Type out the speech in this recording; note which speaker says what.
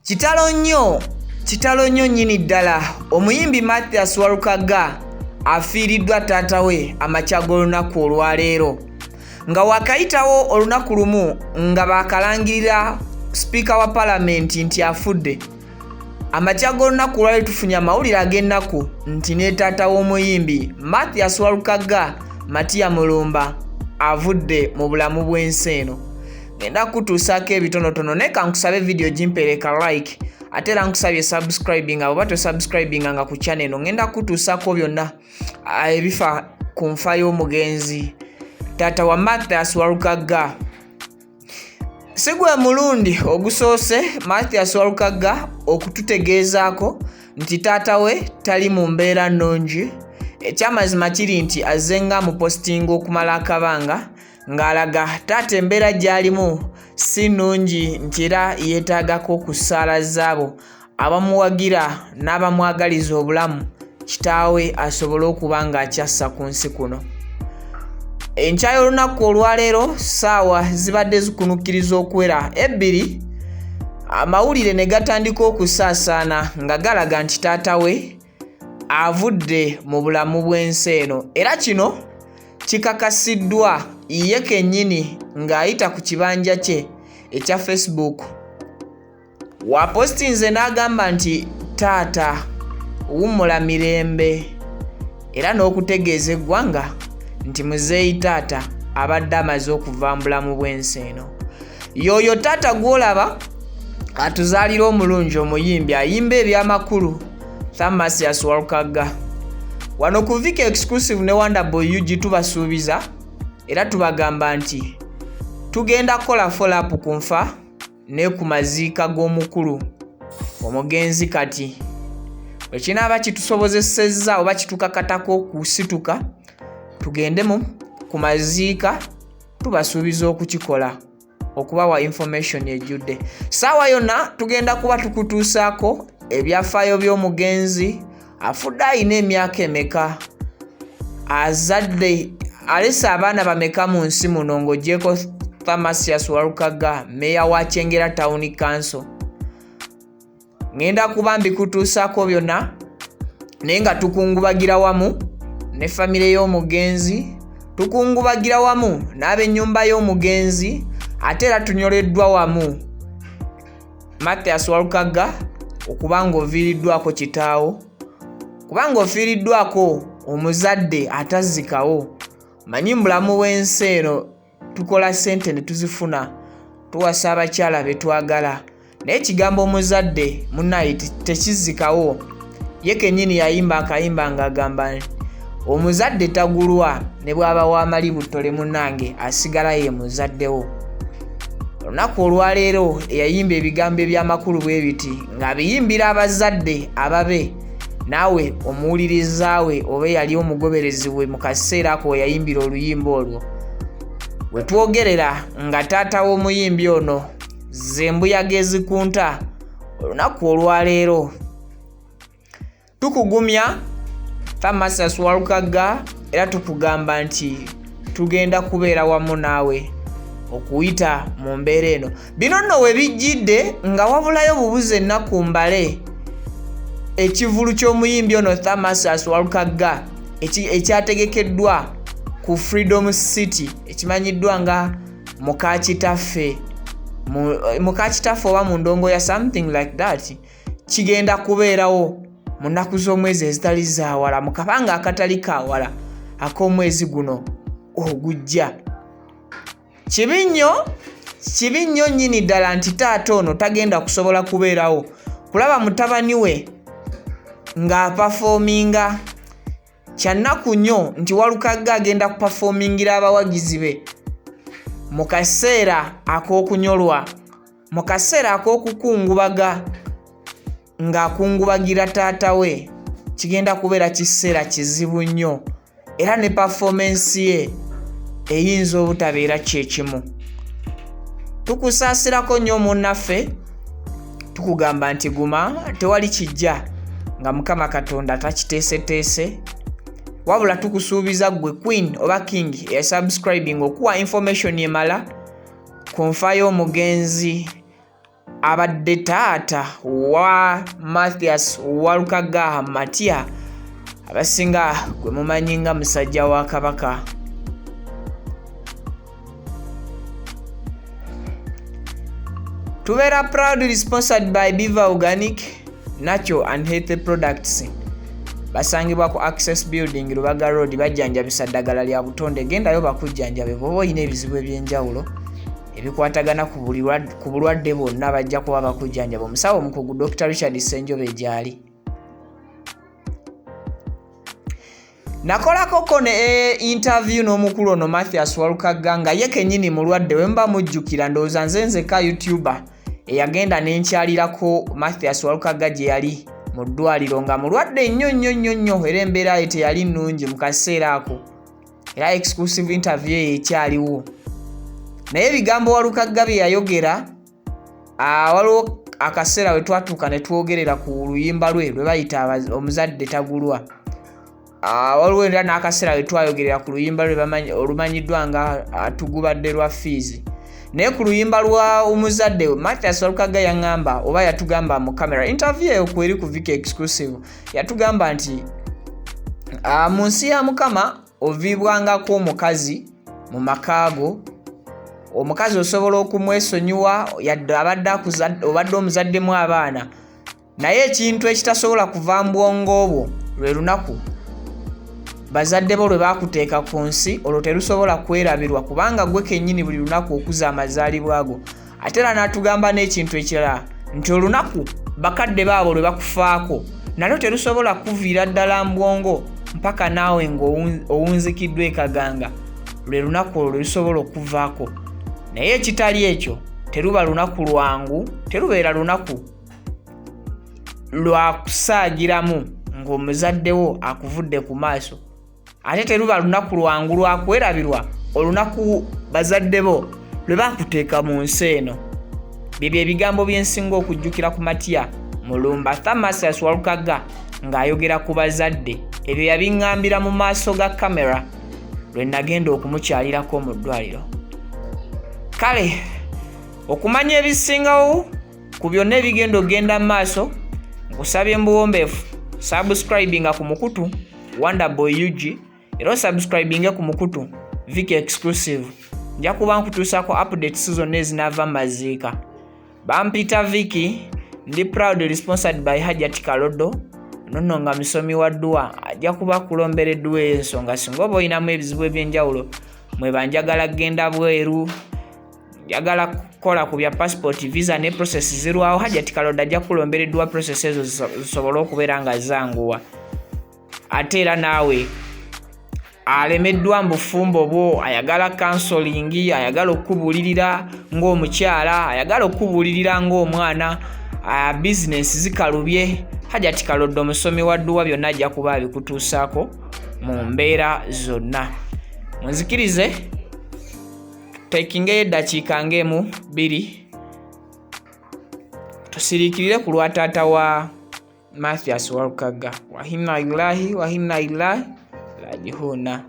Speaker 1: Kitalo nnyo, kitalo nnyo nnyini ddala. Omuyimbi Mathias Walukagga afiiriddwa taata we amakya g'olunaku olwaleero, nga wakayitawo olunaku lumu nga baakalangirira sipiika wa palamenti nti afudde. Amakya g'olunaku olwaleero tufunye amawulire ag'ennaku nti ne taata w'omuyimbi Mathias Walukagga, Matia Mulumba, avudde mu bulamu bw'ensi eno. Ngenda kutuusaako ebitonotono, naye kankusabe vidiyo gimpeereka like, ate era nkusabye subscribing oba tosubscribinga nga ku channel eno. Ngenda kutuusaako byonna ebifa ku nfa y'omugenzi taata wa Mathias Walukagga. Si gwe mulundi ogusoose Mathias Walukagga okututegeezaako nti taata we tali mu mbeera nnungi. Ekyamazima kiri nti azze nga amupositinga okumala akabanga ng'alaga taata embeera gy'alimu si nnungi, nti era yeetaagako ku ssaala zaabo abamuwagira n'abamwagaliza obulamu, kitaawe asobole okuba ng'akyassa ku nsi kuno. Enkya y'olunaku olwaleero ssaawa zibadde zikunukkiriza okuwera 2, amawulire ne gatandika okusaasaana nga galaga nti taata we avudde mu bulamu bw'ensi eno, era kino kikakasiddwa ye kennyini ng'ayita ku kibanja kye ekya Facebook. Wapositinze n'agamba nti taata wummula mirembe, era n'okutegeeza eggwanga nti muzeeyi taata abadde amaze okuva mu bulamu bw'ensi eno. Y'oyo taata gw'olaba atuzaalira omulungi omuyimbi ayimba ebyamakulu Thamasias Walukagga. Wano ku Vika Exclusive ne Wonderboy UG tubasuubiza era tubagamba nti tugenda kukola follow up ku nfa ne ku maziika g'omukulu omugenzi. Kati bwe kinaaba kitusobozesezza oba kitukakatako okusituka tugende mu ku maziika, tubasuubiza okukikola, okubawa information ejjudde. Ssaawa yonna tugenda kuba tukutuusaako ebyafaayo by'omugenzi, afudde ayina emyaka emeka, azadde alese abaana bameka mu nsi muno ng'ogyeko Thamasias Walukagga, meeya wa Kyengera Town Council. Ngenda kuba mbikutuusaako byonna, naye nga tukungubagira wamu ne famire y'omugenzi, tukungubagira wamu n'ab'ennyumba y'omugenzi, ate era tunyoleddwa wamu Mathias Walukagga okuba ng'oviiriddwako kitaawo, kubanga ofiiriddwako omuzadde atazzikawo. Manyi mu bulamu bw'ensi eno tukola ssente ne tuzifuna, tuwasa abakyala be twagala, naye ekigambo omuzadde munnaye tekizzikawo. Ye kennyini yayimba akayimba ng'agamba omuzadde tagulwa, ne bw'aba w'amali buttole munnange asigala ye muzaddewo. Olunaku olwaleero eyayimba ebigambo ebyamakulu bwe biti ng'abiyimbira abazadde ababe, naawe omuwuliriza we oba eyali omugoberezi we mu kaseera ako we yayimbira oluyimba olwo, we twogerera nga taata w'omuyimbi ono ze mbuyaga ezikunta. Olunaku olwaleero tukugumya Thamasias Walukagga, era tukugamba nti tugenda kubeera wamu naawe okuyita mu mbeera eno. Bino nno we bijjidde nga wabulayo bubuze ennaku mbale ekivvulu ky'omuyimbi ono Thamasias Walukagga ekyategekeddwa ku Freedom City ekimanyiddwa nga Mukakitaffe, Mukakitaffe oba mu ndongo ya something like that, kigenda kubeerawo mu nnaku z'omwezi ezitali zaawala, mu kabanga akatali kaawala ak'omwezi guno ogujja. Kibi nnyo, kibi nnyo nnyini ddala nti taata ono tagenda kusobola kubeerawo kulaba mutabani we ng'apafoominga. Kyannaku nnyo nti Walukagga agenda kupafoomingira abawagizi be mu kaseera ak'okunyolwa, mu kaseera ak'okukungubaga ng'akungubagira taata we. Kigenda kubeera kiseera kizibu nnyo, era ne pafoomensi ye eyinza obutabeera kyekimu. Tukusaasirako nnyo munnaffe, tukugamba nti guma, tewali kijja nga Mukama Katonda takiteeseteese. Wabula tukusuubiza ggwe Queen oba King eyasubscribing okuwa information emala ku nfa y'omugenzi abadde taata wa Mathias Walukagga Matia, abasinga gwe mumanyi nga musajja wa Kabaka. Tubeera proudly sponsored by Beaver Organic Natural and Healthy Products. Basangibwa ku Access Building, Lubaga Road. Bajjanjabisa ddagala lya butonde. Gendayo bakujjanjabe bw'oba olina ebizibu eby'enjawulo ebikwatagana ku bulwadde bwonna, bajja kuba bakujjanjaba. Omusawo omukugu Dr Richard Ssenjobe gyali. Nakolakoko ne interview n'omukulu ono Mathias Walukagga nga ye kennyini mulwadde. We muba mujjukira, ndowooza nze nzekka YouTuber eyagenda n'enkyalirako Mathias Walukagga gye yali mu ddwaliro nga mulwadde nnyo nnyo nnyo nnyo, era embeera ye teyali nnungi mu kaseera ako, era exclusive interview eyo ekyaliwo. Naye ebigambo Walukagga bye yayogera, waliwo akaseera we twatuuka ne twogerera ku luyimba lwe lwe bayita Omuzadde Tagulwa. Waliwo era n'akaseera we twayogerera ku luyimba lwe olumanyiddwa nga Tugubadde Lwa Fiizi. Naye ku luyimba lwa Omuzadde, Mathias Walukagga yaŋŋamba oba yatugamba mu camera interview eyo kweri ku Viki Exclusive, yatugamba nti mu nsi ya Mukama oviibwangako omukazi mu maka go. Omukazi osobola okumwesonyiwa yadde abadde obadde omuzaddemu abaana, naye ekintu ekitasobola kuva mu bwongo bwo lwe lunaku bazadde bo lwe baakuteeka ku nsi. Olwo terusobola kwerabirwa, kubanga gwe kennyini buli lunaku okuza amazaalibwa go. Ate era n'atugamba n'ekintu ekirala nti olunaku bakadde baabo lwe bakufaako nalwo terusobola kuviira ddala mu bwongo mpaka naawe ng'owunzikiddwa ekaganga, lwe lunaku olwo lwe lusobola okuvaako. Naye ekitali ekyo, teruba lunaku lwangu, terubeera lunaku lwa kusaagiramu ng'omuzadde wo akuvudde ku maaso, ate teruba lunaku lwangu lwakwerabirwa olunaku bazadde bo lwe bakuteeka mu nsi eno. Byebyo ebigambo byensinga okujjukira ku Matya Mulumba Thamasias Walukagga ng'ayogera ku bazadde. Ebyo yabiŋŋambira mu maaso ga kamera lwe nagenda okumukyalirako mu ddwaliro. Kale okumanya ebisingawo ku byonna ebigenda okugenda mu maaso, nkusabye mu buwombeefu subscribinga ku mukutu Wonderboy UG, era osubscribinge ku mukutu Viki Exclusive. Nja kuba nkutuusaako updates zonna ezinaava mu maziika. Bampita Viki, ndi proudly sponsored by Hajat Kalodo nonno nga musomi wa dduwa, ajja kuba kulombera edduwa ey'ensonga singa oba olinamu ebizibu ebyenjawulo. Mweba njagala kugenda bweru, njagala kukola ku bya passport, visa ne process zirwawo, Hajat Kalodo ajja kulombera edduwa, process ezo zisobole okubeera nga zanguwa. Ate era naawe alemeddwa mu bufumbo bwo, ayagala counseling, ayagala okukubuulirira ng'omukyala, ayagala okukubuulirira ng'omwana, bizinensi zikalubye, Hajati Kaloddo omusomi wa dduwa byonna ajja kuba abikutuusaako mu mbeera zonna. Munzikirize tekingeyo eddakiika ng'emu bbiri tusiriikirire ku lwa taata wa Mathias Walukagga. Wa inna lillahi wa inna ilaihi raji'un.